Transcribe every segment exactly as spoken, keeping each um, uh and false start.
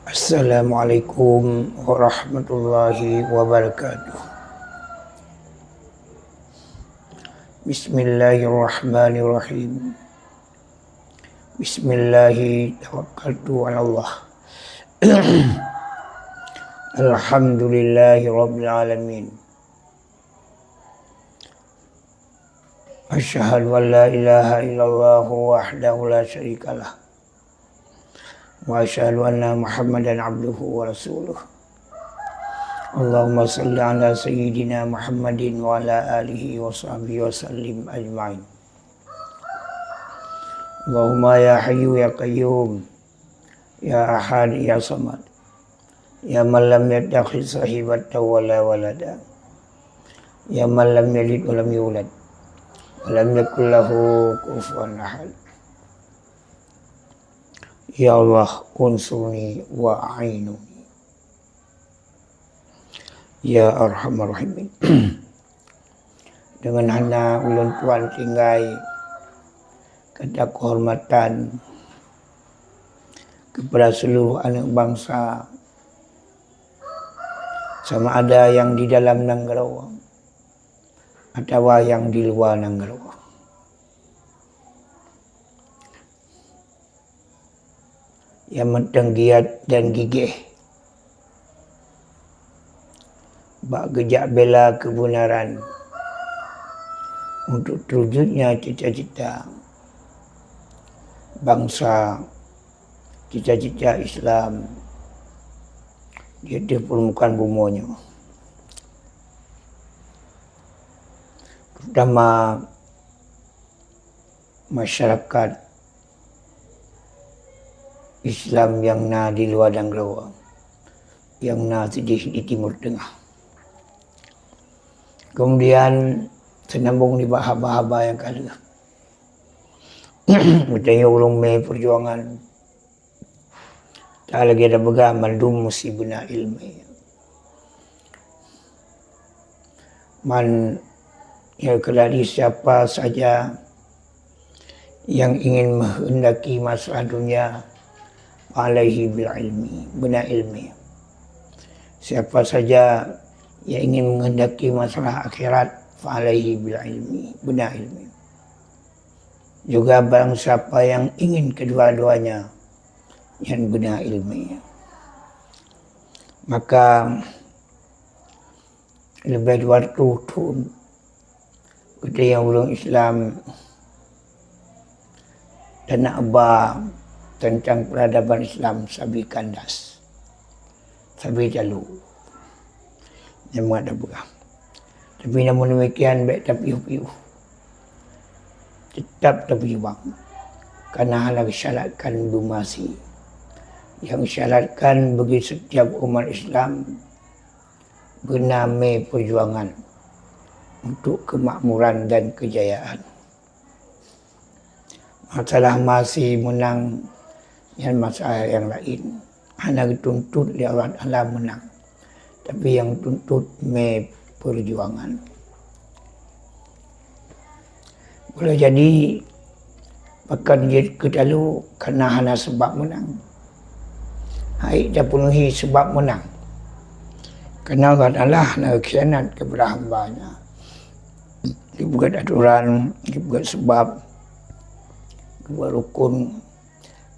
Assalamualaikum warahmatullahi wabarakatuh. Bismillahirrahmanirrahim. Bismillahi tawakkaltu 'alallah. Alhamdulillahi rabbil alamin. Asyhadu an la ilaha illallah wahdahu la syarikalah. Wa asyhadu anna Muhammadan abduhu wa rasuluh. Allahumma shalli ala sayyidina Muhammadin wa ala alihi wa sahbihi wa sallim ajma'in. Allahumma ya hayyu ya qayyum, ya ahad ya samad, ya man lam yattakhidz sahibatan wa la walada, ya man lam yalid wa lam yulad, wa lam yakul lahu kufuwan ahad. Ya Allah, unsurni wa a'inuni. Ya Arhamar Rahimin. Deungon hana ulôn tuan tinggai kata keuhormatan kepada seluruh aneuk bansa, sama ada nyang di dalam nanggroe atawa nyang di luwa nanggroe. Nyang mantong giat dan gigéh bak geujak bela keubeunaran untuk terwujudnya cita-cita bansa, cita-cita Islam di ateueh peurmukaan bumoe nyoe. Terutama masyarakat Islam nyang na di luwa nanggroe, nyang na sideh di Timur Tengah. Kemudian, seunambong nibak haba-haba nyang ka lheueh, geutanyoe ureuëng mé peujuangan, ta lagée tapeugah mandum meusti beuna iéleumé. Man, ya, keuladi siapa saja yang ingin menghendaki masalah dunia, fa alaihi bil ilmi, beuna iéleumé. Siapa saja yang ingin menghendaki masalah akhirat, fa alaihi bil ilmi, beuna iéleumé. Juga barang siapa yang ingin kedua-duanya, nyan beuna iéleumé. Maka, leubeh dua reutôh thon geutanyoe ureuëng Islam dan na ba teuntang peuradaban Islam sabe kandas, sabe talu. Nyang mangat tapeugah. Tapi namun demikian, bék tapiôh-piôh. Teutap tapeujuang. Karena hana geusyaratkan beumasi. Nyang geusyaratkan bagi setiap umat Islam beuna mé peujuangan untuk keumakmuran dan keujayaan. Masalah masi meunang, nyan masalah nyang laén. Hana geutuntot lé Allah Taala meunang, tapi nyang geutuntot mé peujuangan. Boleh jadi, pakon jeuet keu talu karena hana sabab meunang. Hai tapeunuhi sabab meunang. Karena Allah Taala hana khianat kepada hamba-Nya. Geupeugét atoran, geupeugét sabab, geupeugét rukon,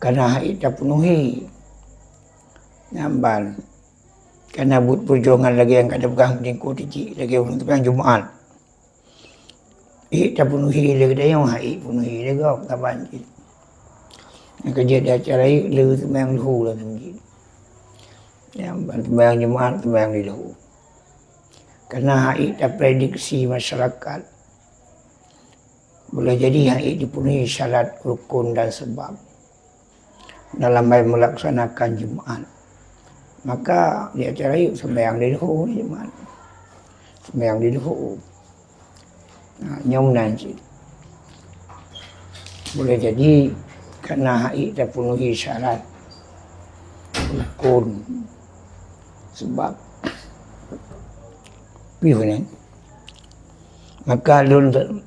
kana hana tapeunuhi. Nyan ban, kana buet peujuangan lagée nyang ka tapeugah meuningkoe teuji, lagée ureuëng teubiang Jumat. Ék tapeunuhi lé geutanyoe, hana ék peunuhi lé gob, saban cit. Nyang ka jeuet di acara ék le seumayang leuhô lam masjid. Nyan ban seumayang Jumat, seumayang di leuhô. Karena hana ék taprediksi masyarakat. Boleh jadi hana ék dipenuhi syarat, rukun dan sebab dalam hai melaksanakan Jumat. Maka di acara ék seumayang di leuhô Jumat. Seumayang di leuhô. Nah, nyoe meunan cit. Boleh jadi karena hana ék tapeunuhi syarat, rukun, sebab. Piôh nyan. Maka lôn te-,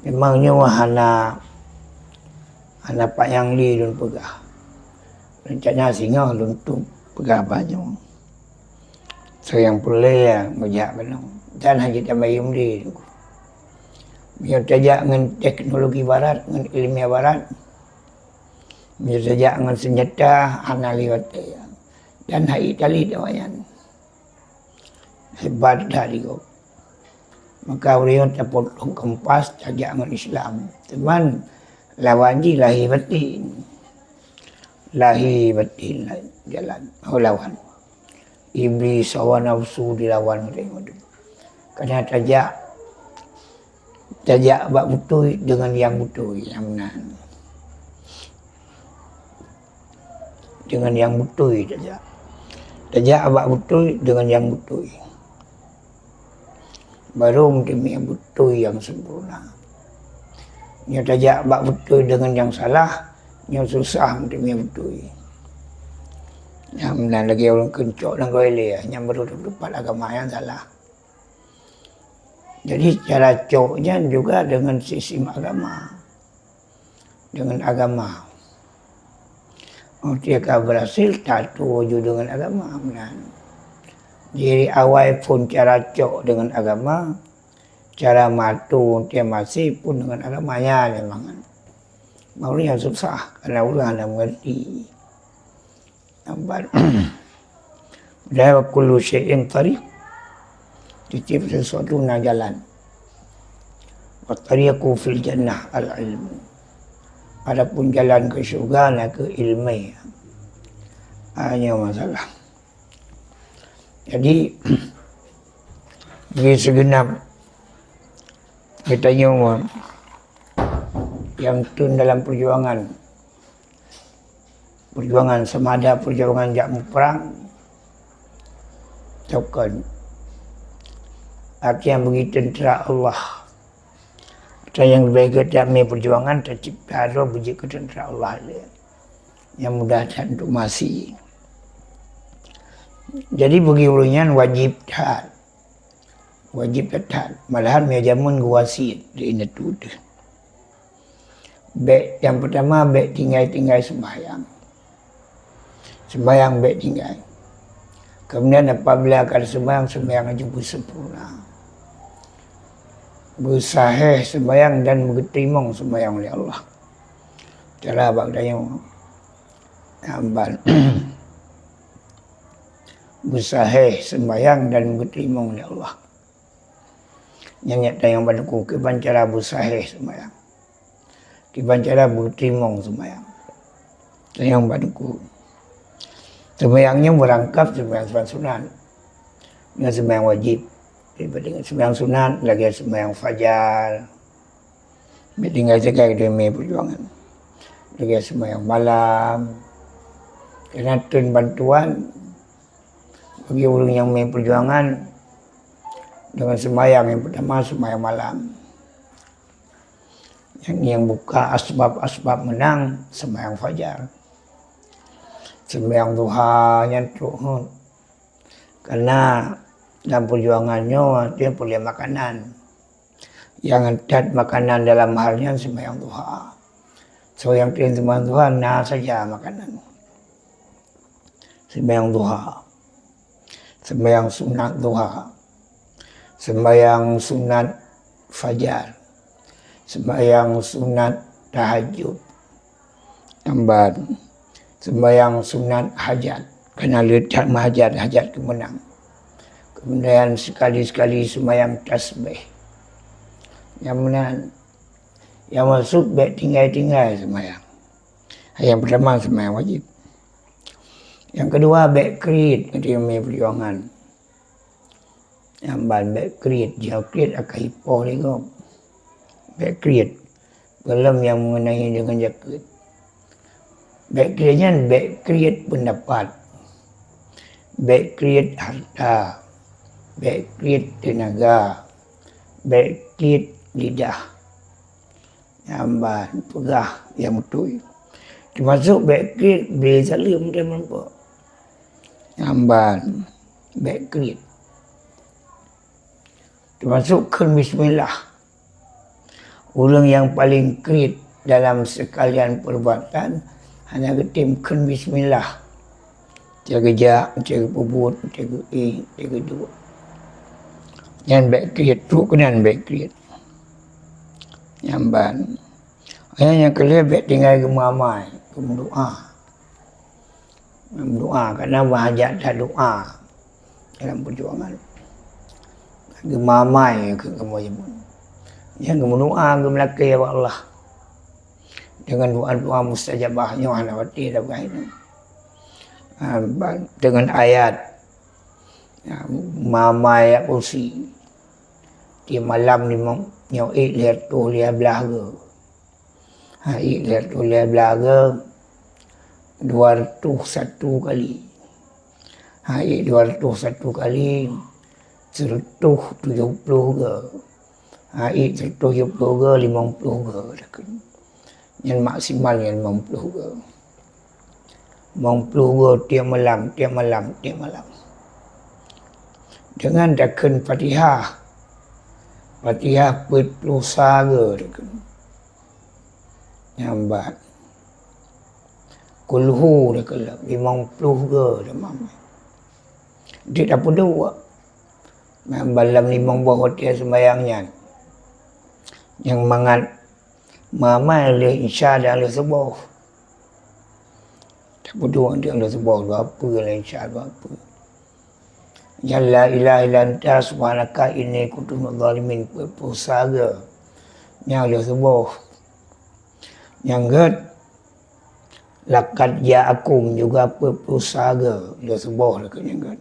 memang nyoe hana, Hana pat nyang le lôn peugah. Rencana singoh lôn tueng peugah bak nyoe. Soe nyang peureulée meujak keunoe. Dan hana tabayum lé. Meunyoe tajak ngon teknologi barat, ngon ileumèe barat, meunyoe tajak ngon seunjata, hana lé watée. Dan hai Itali awaknyan. Hebat that di gob. Maka ureuëng tapotong kompas tajak ngon Islam. Teuma lawan jih lahé batin. Lahé batin jalan. Oh, lawan. Iblis hawa nafsu dilawan. Karena tajak, tajak bak beutôi dengan yang beutôi, yang meunan. Dengan yang beutôi tajak. Tajak bak beutôi dengan yang beutôi. Baru meuteumé beutôi nyang sempurna. Nyoe tajak bak beutôi dengan nyang salah, nyoe susah meuteumé beutôi. Nyang meunan lagée ureuëng keuncok dan goe lé, nyang baru teupat agama nyang salah. Jadi, cara cok nyan juga dengan sistem agama. Dengan agama. Watée ka berhasil, tatuju dengan agama meunan. Jadi, awai phon cara cok dengan agama, cara mato watée maséh pun dengan agama, nyan lé mangat. Baru nyan susah, karena ureuëng hana mengerti. Nampak? Dan wa kullu syai'in tariq. Tiep-tiep sesuatu na jalan. Wa tariqu fil jannah al ilmu. Adapun jalan ke syurga na ke ilmu. Hanya masalah. Jadi, di segenap kita nyoe yang tun dalam perjuangan, perjuangan sama ada perjuangan jak muprang, ataukah arti yang bagi tentera Allah. Kita yang lebih ke dalam perjuangan tercipta roh bagi ke tentera Allah dia. Yang mudah dan untuk masih. Jadi bagi ureuëng nyan wajib that. Wajib that. Malahan meunyoe jameun geuwasiet di indatu teuh. Bék, nyang peutama, bék tinggai-tinggai sembahyang. Sembahyang bék tinggai. Kemudian apabila ka sembahyang, sembahyang laju beusempurna. Beusahih sembahyang dan beuteurimong sembahyang lé Allah. Cara bak tanyoe. Amban. Beusahih sembahyang dan beuteurimong lé Allah. Nyan nyang tanyong bak teungku, kiban cara beusahih sembahyang. Kiban cara beuteurimong sembahyang. Tanyong bak teungku. Sembahyang nyoe meurangkap sembahyang, sembahyang sunat. Ngon sembahyang wajib. Daripada sembahyang sunat, lagée sembahyang fajar. Bék tinggai sagai keu teumé perjuangan. Lagée sembahyang malam. Keunan treun bantuan bagi ureuëng nyang mé perjuangan dengan sembahyang nyang peutama, sembahyang malam. Nyang, nyang buka asbab-asbab meunang, sembahyang fajar. Sembahyang duha nyan trok hot. Karena dalam perjuangan nyoe, dia peureulée makanan. Nyang that makanan dalam hal nyan sembahyang duha. Soe nyang treun sembahyang duha, na saja makanan. Sembahyang duha. Sembahyang sunat duha. Sembahyang sunat fajar. Sembahyang sunat tahajud. Amban. Sembahyang sunat hajat. Karena le that meuhajat, hajat keu meunang. Kemudian sekali-sekali sembahyang tasbih. Nyang meunan, nyang maksud bék tinggai-tinggai sembahyang. Nyang peutama sembahyang wajib. Nyang keudua bék kriet ngon teumé perjuangan. Nyang ban bék kriet, jinoe kriet akai ipoh lé gob. Bék kriet. Peulom nyang mengenai dengan jakeuet. Bék kriet nyan bék kriet pendapat. Bék kriet harta. Bék kriet teunaga. Bék kriet lidah. Nyang ban peugah nyang beutôi. Teumasok bék kriet bri saleuem dan meurumpok. Nyang ban bék kriet. Teumasok kheun bismillah. Ureuëng nyang paleng kriet dalam sekalian perbuatan, hana geutem kheun bismillah. Cek geujak, cek geupeubuet, cek geuéh, cek geuduek. Nyan bék kriet, trok keunan bék kriet. Nyan ban. Nyang keu lhèe bék tinggai geumeuamai, geumeudoá. Meudoá, karena meuhajat that doá dalam peujuangan. Geumamai keu kamoe jameun. Nyan geumeudoá, geumeulakée bak Allah. Deungon doá-doá mustajabah nyoe hana watée tapeugah nyoe. Ha, ba-, deungon ayat. Ha, mamai ayat kursi. Tiep malam limong, nyoe ék lhèe reutôh lhèe blaih goe. Ha, ék lhèe reutôh lhèe blaih goe, dua reutôh satu kali. Ha, ék dua reutôh satu kali, seureutôh tujoh ploh goe. Ha, ék seureutôh tujoh ploh goe, limong ploh goe takheun. Nyan maksimal nyan limong ploh goe. Limong ploh goe tiep malam, tiep malam, tiep malam. Deungon takheun Fatihah. Fatihah peuet ploh sa goe takheun. Nyan ban. Kulhu takheun limong ploh goe tamam. Deuek tapeuduek. Nyan ban lam limong boh watée seumayang nyan. Nyang mangat mamai lheueh Isya dan lheueh Suboh. Tapeuduek lheueh Suboh dua peue, lheueh Isya dua peue. Ya la ilaha illa anta subhanaka inni kuntu minadh dhalimin peuet ploh sa goe. Nyan lheueh Suboh. Nyang gét, laqad ja'akum juga peuet ploh sa goe lheueh Suboh lagée nyang gét.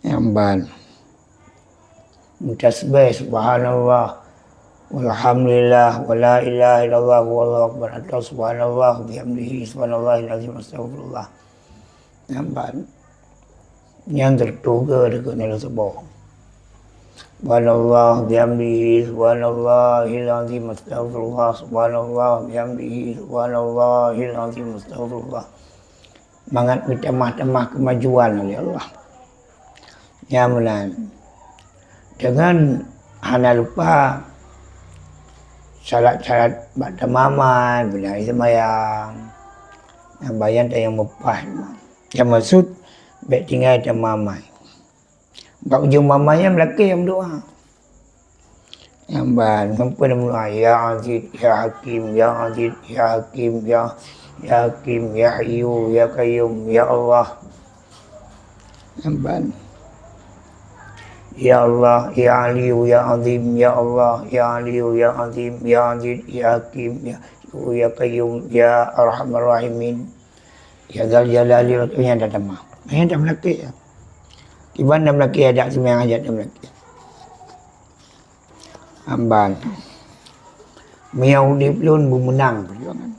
Nyan ban. Meutasbih, subhanallah, walhamdulillah, wala ilaha illallah, wallahu akbar, atau subhanallah bihamdihi, subhanallahil azim, astaghfirullah. Nyan ban. Nyan seureutôh goe takheun lheueh Suboh. Subhanallah bihamdihi, subhanallahil azim, astaghfirullah, subhanallah bihamdihi, subhanallahil azim, astaghfirullah. Mangat geutamah-tamah keumajuan lé Allah. Nyan meunan. Deungon hana lupa syarat-syarat bak tamamai, beuna seumayang. Nyan bayan tanyong meupaih. Nyang maksud, bék tinggai tamamai. Bak ujong mamai nyan meulakée meudoá. Nyan ban, sampoe meudoá, "Ya Aziz, ya Hakim, ya Aziz, ya Hakim, ya, ya Hakim, ya Hayyu, ya Qayyum, ya Allah." Nyan ban. "Ya Allah, ya Aliyyu, ya Azim, ya Allah, ya Aliyyu, ya Azim, ya Aziz, ya Hakim, ya Hayyu, ya Qayyum, ya Arhamar Rahimin." Ya Dzal Jalali wal Ikram, nyan tatamah. Nyan tameulakée. Kiban tameulakée, adak seumayang hajat tameulakée. Nyan ban. Meunyoe udeb lôn beumeunang peujuangan.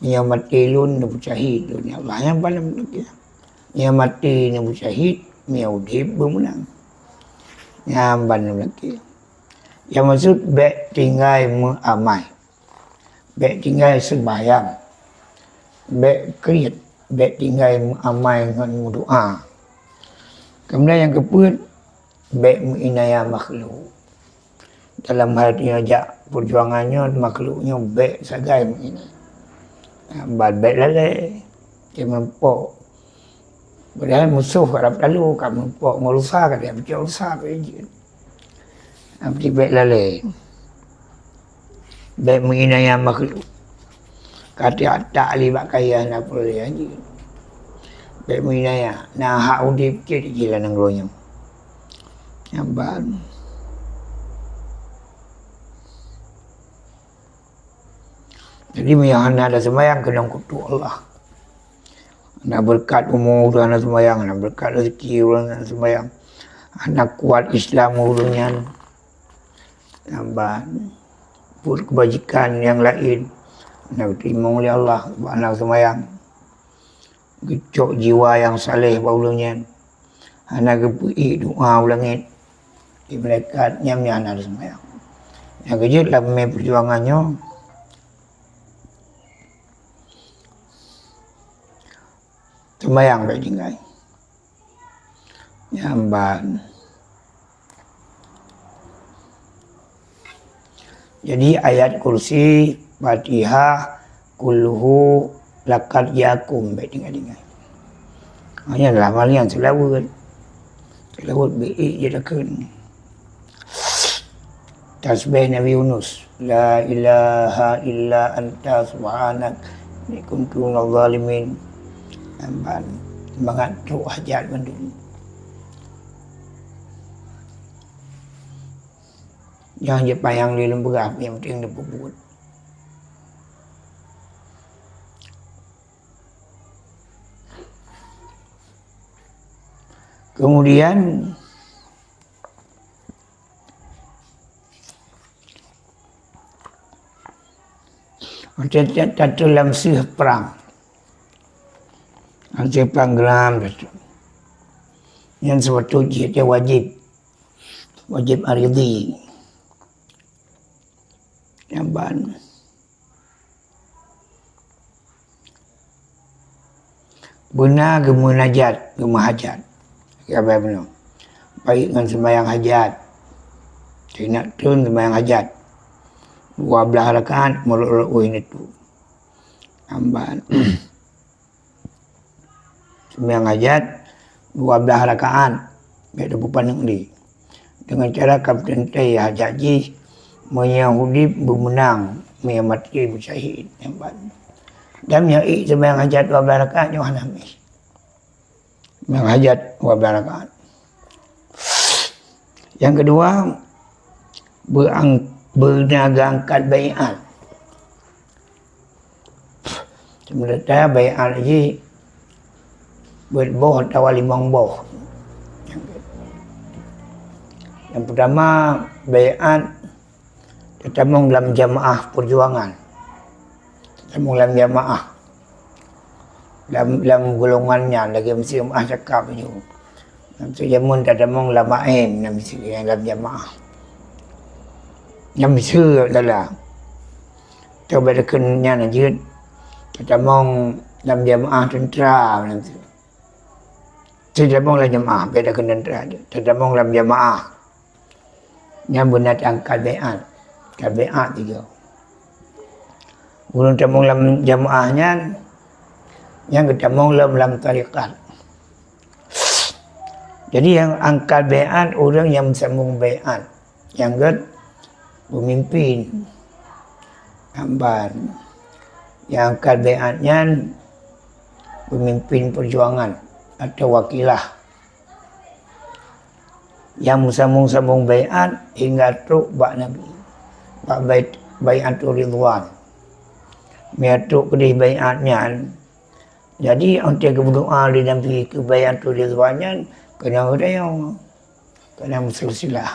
Meunyoe maté lôn neubeusyahid lôn, ya Allah. Nyan ban tameulakée. Meunyoe maté neubeusyahid, meunyoe udeb beumeunang. Nyan ban tameulakée. Nyang maksud bék tinggai meuamai. Bék tinggai seumbahyang, bék kriet, bék tinggai meuamai ngon meudoá. Keumudian nyang keupeuet, bék meuinaya makhluk. Dalam hal nyoe jak peujuangan nyoe, makhluk nyoe bék sagai meuinaya. Ban bék lalée, keu meurumpok. Padahai musoh karab talo, ka meurumpok ngon rusa, ka jijak peucok rusa, ka jijak. Tapi bék lalée. Bék meuinaya makhluk. Ka tiak tak lé bak kayée na peureulee jih. Bék meuinaya, na hak udeb cit jih lam nanggroe nyoe. Nyan ban. Jadi, meunyoe hana taseumayang, keunong kutok Allah. Hana beureukat umu ureuëng hana seumayang, hana beureukat rezeki ureuëng hana seumayang, hana kuat Islam ureuëng nyan. Nyan ban, buet keubajikan nyang laén hana geuteurimong lé Allah, sabab hana seumayang. Geucok jiwa nyang saleh bak ureuëng nyan, hana geupeuék doá u langét. Di malaikat nyan, nyan hana seumayang. Nyang keujeuet lam mé peujuangan nyoe, seumayang bék tinggai. Nyan ban. Jadi ayat kursi, Fatihah, kulhu, lakad yakum, baik tinggai-tinggai. Hanya dalam hal yang selawat. Selawat baik je takkan. Tasbih Nabi Yunus. La ilaha illa anta subhanak inni kuntu minadh dhalimin. Nampak semangat trok hajat bandum. Nyang jipayang lé lôn peugah, nyang penting neupeubuet. Kemudian, watèe ta-, tateun lam seuh prang. Lam seuh prang geulam tateun. Nyan seupatôt jih watèe wajéb. Wajéb aridhi. Nyan ban. Beuna geumeunajat, geumeuhajat. Saban bunoe. Baik ngon seumayang hajat. Teuingat treun seumayang hajat. Dua blaih rakaat meurok-rok ueh neutôp. Nyan ban. Seumayang hajat dua blaih rakaat, bèk tapeupaneuk lé. Deungon cara ka peuteuntèe hajat jih, meunyoe udép beumeunang, meunyoe maté beusyahid. Nyan ban. Dan nyang ék seumayang hajat dua blaih rakaat nyoe hana mih. Seumayang hajat dua blaih rakaat. Nyang keudua, beuang-, beuna geuangkat baiat. Seumeurata baiat jih beuet boh atawa limong boh. Nyang peutama, baiat tatamong lam jamaah peujuangan. Tatamong lam jamaah. Lam, lam golongan nyan lagèe miseue meuah cakap nyoe. Lam seujameun tatamong lam A M, lam miseue nyang lam jamaah. Lam miseue lala. Coba deukeuh nyan jeuet. Tatamong lam jamaah teuntra, lam miseue. Tatamong lam jamaah, beda keunan teuraja. Tatamong lam jamaah. Nyan beuna angkat baiat. Angkat baiat tiga. Ureueng tamong lam jamaah nyan, nyan geutamong lom lam tarekat. Jadi, nyang angkat baiat ureueng nyang meusambong baiat. Nyang gèt peumimpin. Nyan ban. Nyang angkat baiat nyan peumimpin peujuangan atau wakilah. Nyang meusambong-sambong baiat hingga trok bak Nabi. Bak bait-, Baiatur Ridwan. Meunyo trok keudeh baiat nyan, jadi, 'oh watèe geumeudoa lé Nabi keu Baiatur Ridwan nyan, keunoe geutanyoe. Keunoe meusilsilah.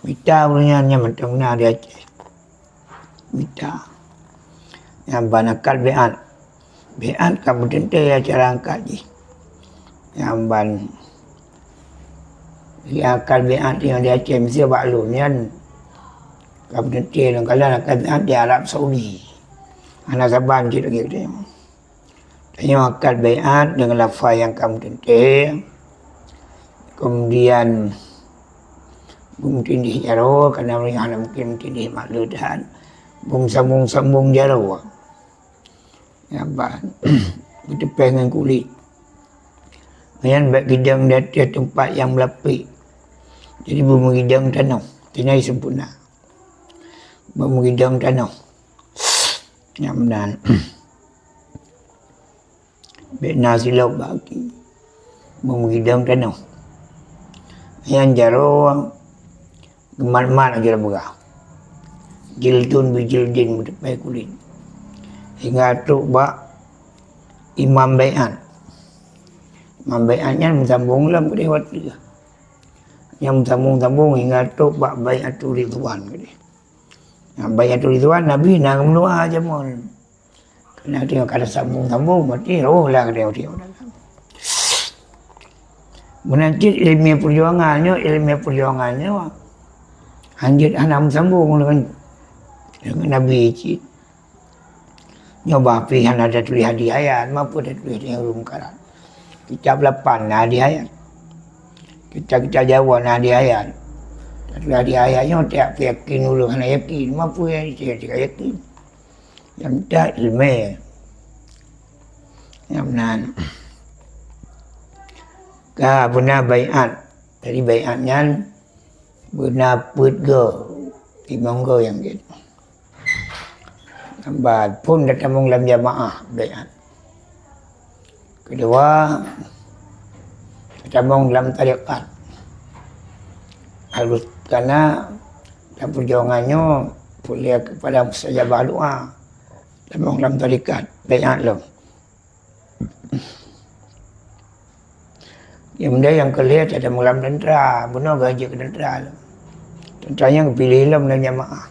Mita ureueng nyan, nyan mantong na di Aceh. Mita. Nyan ban angkat baiat. Baiat ka meuteuntèe cara angkat jih. Nyan ban. Jadi angkat baiat nyang di Aceh, miseue bak lôn nyan. Ka meuteuntèe lôn kalon angkat baiat di Arab Saudi. Hana saban cit lagèe geutanyoe. Tanyoe angkat baiat deungon lafai nyang ka meuteuntèe. Kemudian, beumeutindih jaroe, karena ureueng hana mungken meutindih mak le that. Beusambong-sambong jaroe. Nyan ban. Beuteupèh ngon kulét. Nyan bèk gidong di ateueh teumpat nyang meulapék. Jadi, beumeugidong tanoh. Teungoh sempurna. Beumeugidong tanoh. Nyan meunan. Bèk na silop bak gaki. Meugidong tanoh. Nyan jaroe geumat-mat lagèe peugah. Jildun bi jildin, beuteupèh kulét. Hingga trok bak imam baiat. Imam baiat nyan meusambong lom keudeh watèe. Nyan meusambong-sambong hingga trok bak Baiatur Ridwan keudeh. Nah, Baiatur Ridwan Nabi na geumeudoa jameun. Karena dia kada sambung-sambung, berarti roh lah dia, dia. Meunan cit ilmiah perjuangan nyoe, ilmiah perjuangan nyoe hanjeuet hana meusambung deungon, deungon Nabi cit. Nyoe bah pih hana tatuléh hadih ayat, ma peue tatuléh di Ulumul Quran. Kitab lapan na hadih ayat. Kitab-kitab Jawa na hadih ayat. Setelah di ayat nyoe, tiap yakin ureuëng hana yakin. Mapeue nyang tika yakin? Nyang tika ileumèe. Nyang meunan. Ka beuna baiat. Jadi baiat nyan beuna peuet goe, limong goe nyang jeuet. Ban phon tatamong lam jamaah baiat. Keudua, tatamong lam tarekat. Harus kana lam peujuangan nyoe peureulèe keupada mustajabah doa. Tamong lam tarekat, baiat lom. Nyang meudeh nyang keu lhèe, tatamong lam teuntra, bunoe geuh jeuet keu teuntra lom. Teuntra nyang geupiléh lom lam jamaah.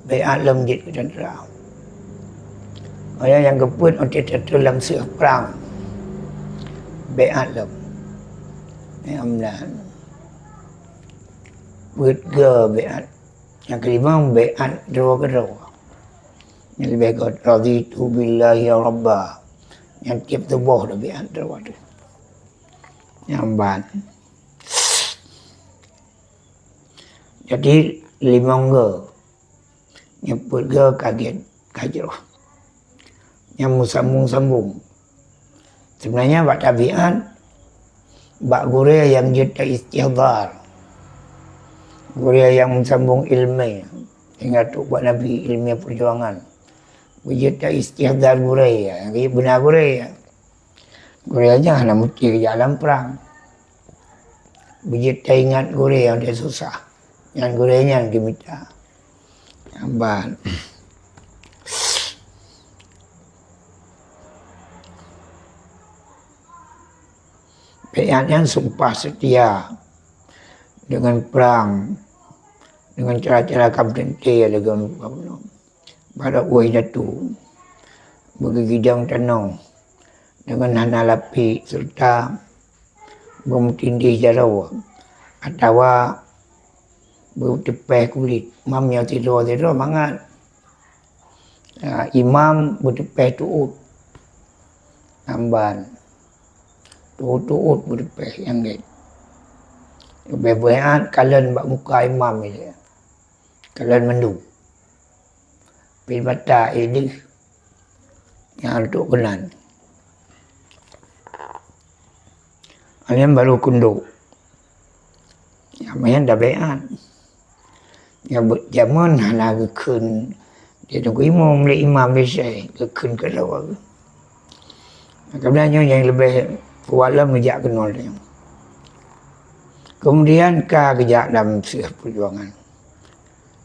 Baiat lom jeuet keu teuntra. Nyang keupeuet, watèe tatrôn lam seueh prang, baiat lom. Nyang meunan. Peuet goe baiat. Nyang keulima, baiat droe keudroe. Nyang leubeh göt, "Raditu billahi rabba." Nyang tiep tuboh tabiat droe teuh. Nyang ban. Jadi, limong goe. Nyang peuet goe ka gét, ka jroh. Nyang meusambong-sambong. Seubeunarnya bak tabiat, bak gurèe nyang jeuet ta-istihdhar. Gurèe nyang meusambong ileumèe. Ingat trok bak Nabi, ileumèe peujuangan. Beujeuet ta-istihdhar gurèe, nyang jeuet beuna gurèe. Gurèe nyan hana meusti geujak lam prang. Beujeuet taingat gurèe nyang susah. Nyan gurèe nyan geumita. Nyan ban. Baiat nyan sumpah seutia deungon prang, deungon cara-cara ka meuteuntèe lagèe nyoe. Bak ueh indatu, beugeugidong tanoh deungon hana lapék, seureuta beumeutindéh jaroe atawa beuteupéh kulét. Mam nyoe sidroe-sidroe mangat, a, imam beuteupéh tuôt, nyan ban tuôt-tuôt beuteupéh nyang gét. Leubeh beuet kalon bak muka imam ilèe. Kalon mandum. Pih mata éh deuh nyang trok keunan. Nyan barô kundok. Nyan meunan tabaiat. Nyan beuet jameun hana geukheun. Di teungku imum lé imam lé syèh geukheun keudroe. Keumudian nyoe nyang leubeh kuat lom geujak keunoe nyoe. Keumudian ka geujak lam seueh peujuangan.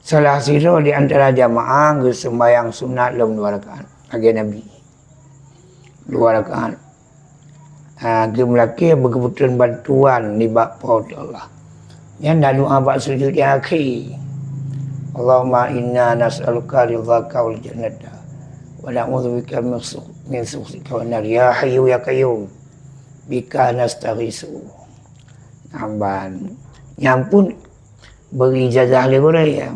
Salah sidroe di antara jamaah geuseumbahyang sunat lom dua rakaat lagèe Nabi. Dua rakaat. Ha, geumeulakèe beukeubeuteun bantuan nibak Po teu Allah. Nyan na doa bak sujud nyang akhé. Allahumma inna nas'aluka ridhaka wal jannata wa na'udzubika min sukh-, min sukhtika wan nar. Ya Hayyu ya Qayyum, bika nastaghiitsu. Nyan ban. Nyan pun beuijazah lé gurèe, ya.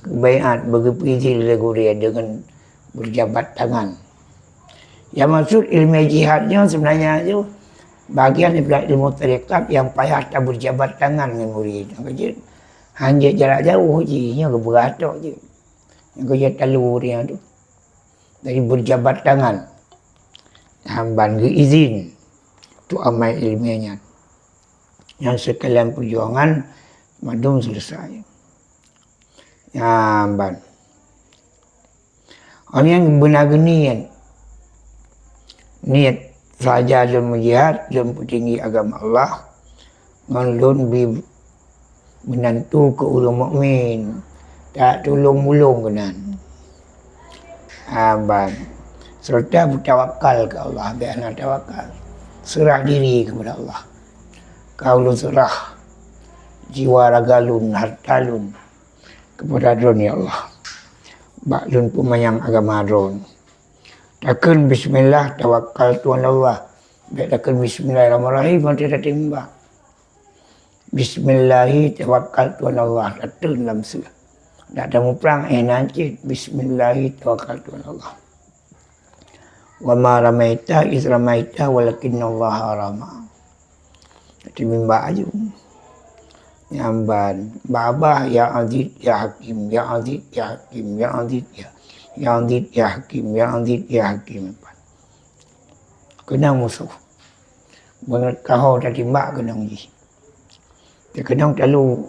Baiat, beugeupeuizin lé gurèe deungon beujabat tangan. Nyang maksud ileumèe jihad nyoe seubeunarnya nyoe bagian daripada ilmu tarekat nyang payah tabeujabat tangan ngon murit. Nyang keujeuet hana jeuet jarak jauh jih, nyoe geupeugah tok jih. Nyang keujeuet talu ureueng tu. Jadi beujabat tangan. Nyan ban geuizin untuk amai ileumèe nyan. Nyan seukalian peujuangan mandum seuleusai. Nyan ban. Awak nyan beuna geuniet. Niet sahaja lôn meujihad, lôn peutinggi agama Allah, ngon lôn bi meunantu keu ureueng mukmin, tatulông-mulông keunan. Ha, ban. Seureuta beutawakal keu Allah, bèk hana tawakal. Seurah diri keupada Allah. Ka ulôn seurah jiwa raga lôn, hareuta lôn keupada Droe, ya Allah, bak lôn peumanyang agama Droe. Takheun bismillah, tawakkaltu 'alallah. Bèk takheun bismillahirrahmanirrahim, watèe tateumbak. Bismillahi tawakkaltu 'alallah, tatreun lam seueh. Dak tamuprang, eh, nan cit, bismillahi tawakkaltu 'alallah. Wa ma ramaita iz ramaita walakinnallaha rama. Tateumbak aju. Nyan ban, babah, "Ya Aziz, ya Hakim, ya Aziz, ya Hakim, ya Aziz, ya, ya Aziz, ya Hakim, ya Aziz, ya Hakim." Keunong musoh. Beuneuet kaho tatimbak keunong jih. Teukeunong talu,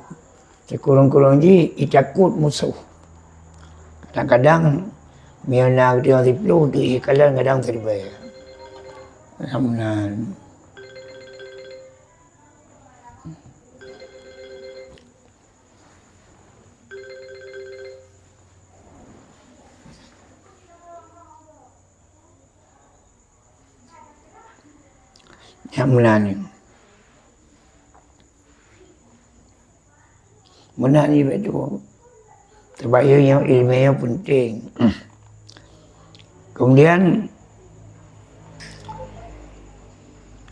sikureueng-kureueng jih itakot musoh. Kadang-kadang meunyoe na geutanyoe siploh, deuh ikalon kadang siribèe. Alhamdulillah. Nyang meunan nyoe. Meunan nyoe beutôi. Sabab nyoe, nyoe ileumèe nyoe peunteng. Keumudian,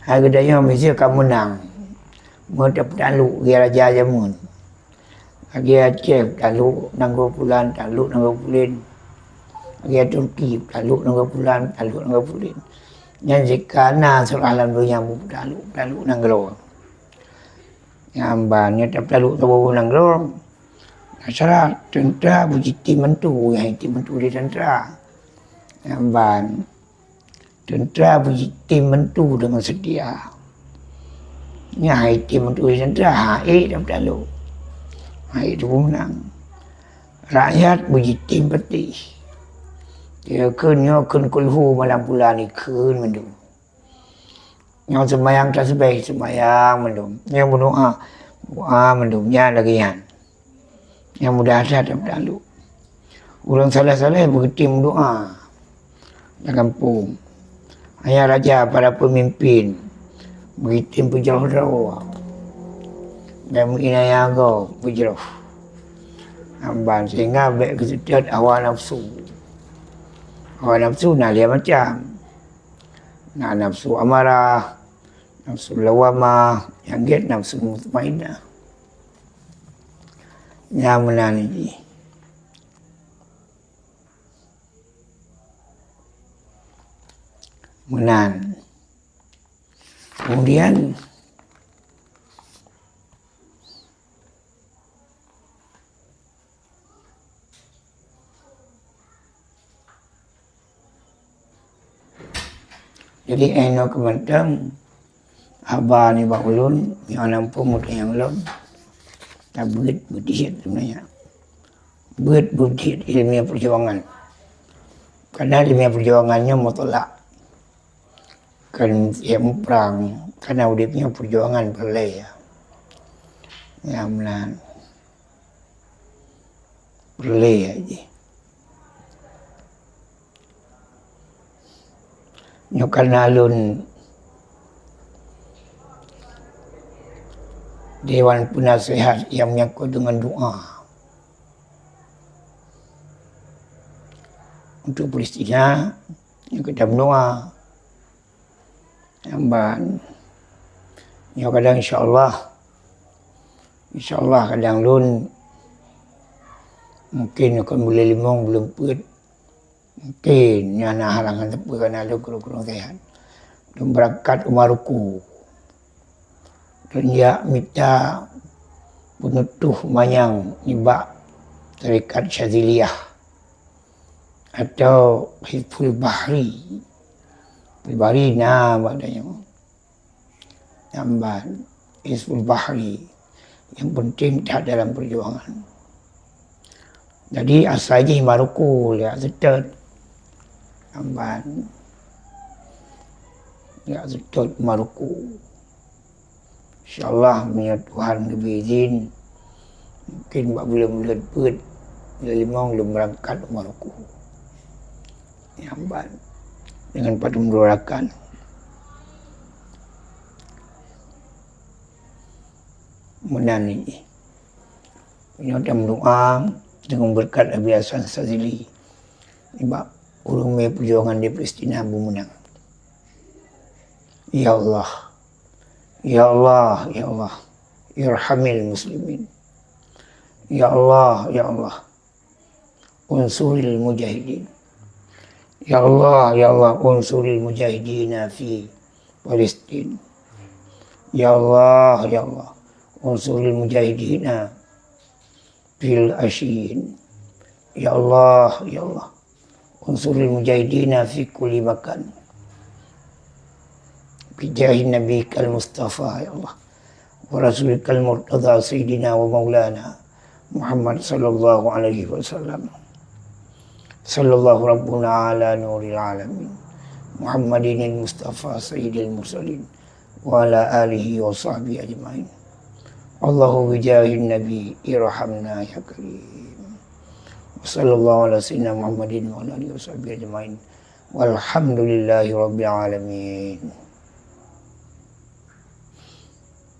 hai geutanyoe miseue ka meunang, meuteupeutalu gaya raja jameun. Lagèe Aceh taklok nanggroe pulan, taklok nanggroe pulen. Lagèe Turki taklok nanggroe pulan, taklok nanggroe pulen. Nyan jika na seurah lam donya taklok, taklok nanggroe. Nyan ban nyoe taklok saboh nanggroe. Masyarakat teuntra beujitem bantu, nyang jitem bantu di teuntra. Nyan ban Teuntra beujitem bantu deungon seutia. Nyan hai tem bantu teuntra, hai teuntra lom. Hai teuntra meunang. Rakyat beujitem patéh. Nyoe kheun, nyoe kheun kulhu malam bulan nyoe kheun mandum. Nyoe seumayang tasbih, seumayang mandum. Nyoe meudoa, doa mandum. Nyan lagèe nyan. Nyang mudah that taklok. Ureueng saleh-saleh beujitem doa lam gampông. Ayah raja, para peumimpin, beujitem peujroh droe. Dan meuinaya gob peujroh. Amban sehingga bèk geuseutôt hawa nafsu. Hawa nafsu na lhèe macam. Na nafsu amarah, nafsu lawamah, nyang gèt nafsu mutmainnah. Nyan meunan jih. Meunan. Kemudian, jadi, eh, nyoe keumantöng haba nibak ulôn, nyoe na muphom meutanyong lom. Tabeuet beudhiet sebenarnya. Beuet beudhiet ileumèe peujuangan. Karena ileumèe peujuangan nyoe mutlak. Kan, ya, muprang, karena udép nyoe peujuangan peureulèe, ya. Ya, meunan. Peureulèe, ya, jih. Nyoe karena lôn Dewan Penasehat yang menyangkut dengan doa. Untuk Palestina, nyoe kita meudoa. Amban. Nyoe kadang insya Allah. Insya Allah kadang lôn mungkin kon buleuen limong buleuen peuet. Mungkin nyan na halangan teupeu karena lôn kurang-kurang sehat. Lôn beurangkat u Maroko. Lôn jak mita peunutoh manyang nibak Tarekat Syadziliyah atau Hizbul Bahri. Hizbul Bahri na bak tanyoe. Nyang ban Hizbul Bahri yang penting that dalam perjuangan. Jadi, asai jih Maroko, jak seutôt. Nyang ban jak seutôt Maroko. Insya Allah, meunyoe Tuhan geubri izin, mungkin bak buleuen-buleuen peuet, buleuen limong lôn beurangkat u Maroko. Nyang ban dengan padum dua rakan. Meunan nyoe. Nyoe tameudoa deungon beureukat Abi Hasan Sazili. Nibak ureueng mé peujuangan di Palestina beumeunang. Ya Allah. Ya Allah, ya Allah. Irhamil muslimin. Ya Allah, ya Allah. Unsuril mujahidin. Ya Allah, ya Allah, unsuril mujahidina fi Palestin. Ya Allah, ya Allah, انصر المجاهدين في العشيين. Ya Allah, ya Allah, انصر المجاهدين في كل مكان بجاه نبيك المصطفى، ya Allah, ورسولك المرتضى سيدنا ومولانا محمد صلى الله عليه وسلم. صلى الله ربنا على نور العالمين محمد المصطفى سيد المرسلين وعلى آله وصحبه أجمعين. الله بجاه النبي ارحمنا يا كريم. وصلى الله على سيدنا محمد وعلى آله وصحبه أجمعين. والحمد لله رب العالمين.